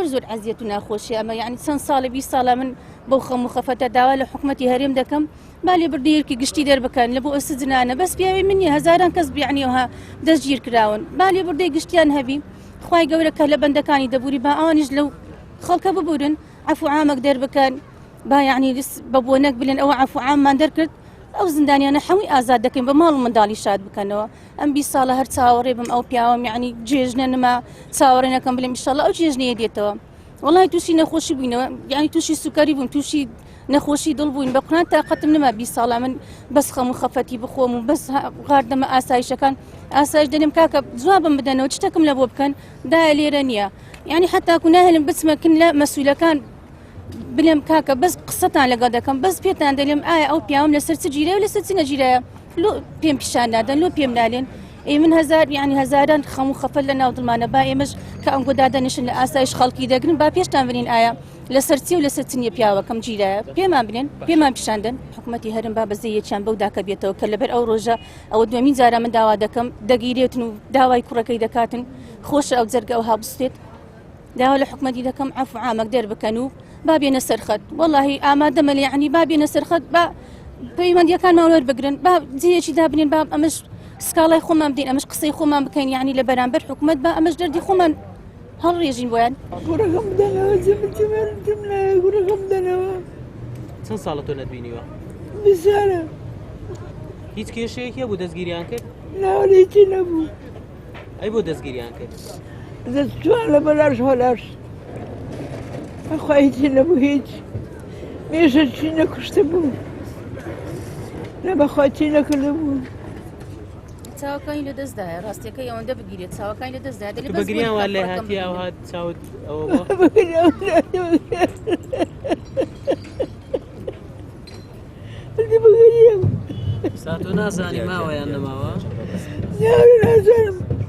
زۆر زۆر ئەزیەت و ناخۆشی ئەمە یعنی چەند ساڵی 20 ساڵە من بەو خەم و خەفەتە داوا لە حکومەتی هەرێم دەکەم با لێبردەیەکی گشتی دەربکەن لە بۆ ئەو سجنانە بەس پیاوی من نیە هەزاران کەس بیعنیەوە دەستگیر کراون با لێبردەی گشتیان هەبی خوای گەورە کە لە بەندەکانی دەبوری با ئەوانیش لەو خەڵکە ببورن عەفو عامەک دەربکەن با یعنی بە بۆنەک بلێن ئەوە عەفو عاممان دەرکرد ئەو زیندانیانە حەوی ئازاد دەکەین بە ماڵ و منداڵی شاد بکەنەوە ئەم 20 ساڵە هەر چاوەڕێ بم ئەو پیاوەم یعنی جێژنە نما چاوەڕێ نەکەم بلێم ئیشەڵڵا ئەو جێژنەیە دێتەوە وەڵای تووشی نەخۆشی بووینەوە یعنی تووشی سوکەری بووم تووشی نەخۆشی دڵ بووین بە قوران تاقەتم نما 20 ساڵە من بەس خەم و خەفەتی بخۆم و بەس غاردەمە ئاسایشەکان ئاسایش دەنێم کاکە جوابم بدەنەوە شتێکم لە بۆ بکەن دایە لێرە نییە یعنی حتاکو ناهێلم بچمە کن لە مەسوولەکان بلێم کاکە بەس قسەتان لەگەڵ دەکەم بەس پێتان دەلێم ئایا ئەو پیاوم لەسەر چ گیرایە و لەسەر چ نەگیرایە لۆ پێم پیشان نادەن لۆ پێم نالێن ئێ من هەزار یعنی هەزاران خەم و خەفەت لە ناو دڵمانە با ئێمەش کە ئەنگۆ دادەنیشن لە ئاسایش خەڵکی دەگرن با پێشتان بنین ئایا لەسەر چی و لەسەر چ نییە پیاوەکەم گیرایە پێمان بنێن پێمان پیشان دەن حکوومەتی هەرم با بەزەیەکیان بەو داکە بێتەوە کە لەبەر ئەو ڕۆژە ئەوە دوێمین جارە من داوا دەکەم دەگیرێتن و داوای کوڕەکەی دەکاتن خۆشە ئەو جەرگە ئەوها بستێت داوا لە حکومەتی دەکەم عەفو عامەک دەربکەن و با بێنە سەرخەت وەڵاهی ئامادەمە لە یعنی با بێنە سەرخەت با پەیوەندیەکانمان وەربگرن با جێیەکی دابنێن با ئەمەش سکاڵای خۆمان بدەین ئەمەش قسەی خۆمان بکەین یعنی لە بەرامبەر حکومەت با ئەمەش دەردی خۆمان هەڵڕێژین بۆیان. کوڕەکەم بدەنەوە جمجمەرجم لایە کوڕەکەم بدەنەوە. چەند ساڵە تۆ نەتبینیوە؟ 20 ساڵە. هیچ کێشەیەکی هەبوو دەستگیریان کرد؟ نا هیچی نەبوو. ئەی بۆ دەستگیریان کرد؟ دەستوان لە بەلاش هۆلاش بەخوا هیچی نەبوو هیچ مێژە چی نەکوشتە بوو لە بەخوا چی نەکردە بوو چاوەکانی لە دەستدایە ڕاستیەکەی ئەوەندە بگیرێت چاوەکانی لە دەستدایە دەلێ بەس بەگریان وا لێ کوڕەکەم هاتیە ببینم. ئەوها چاوت ئەوە بووە؟ بەگریان سا تۆ نازانی ماوە یان نەماوە؟ نازانم.